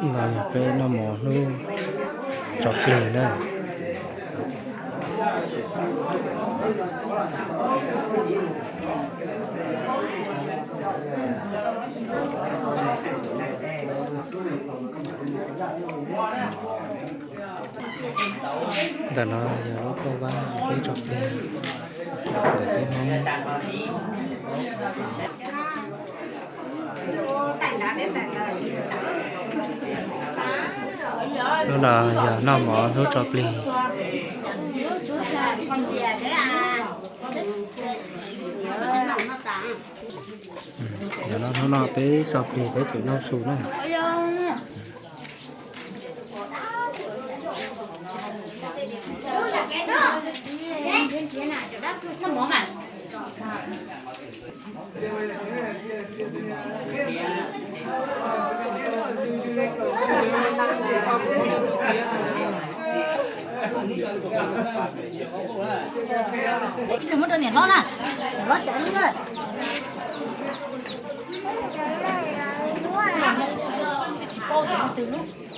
No yog peb noj mov hnub tso plig na. Ntawm no yog lub kauj vab peb tso plig ntawm peb Hmoob. Hnub no yog noj mov hnub tso plig. Hnub no peb tso plig peb tseem noj su na. Muab rau niam hlob na, niam hlob cov lub na. Tsis paub twg lub.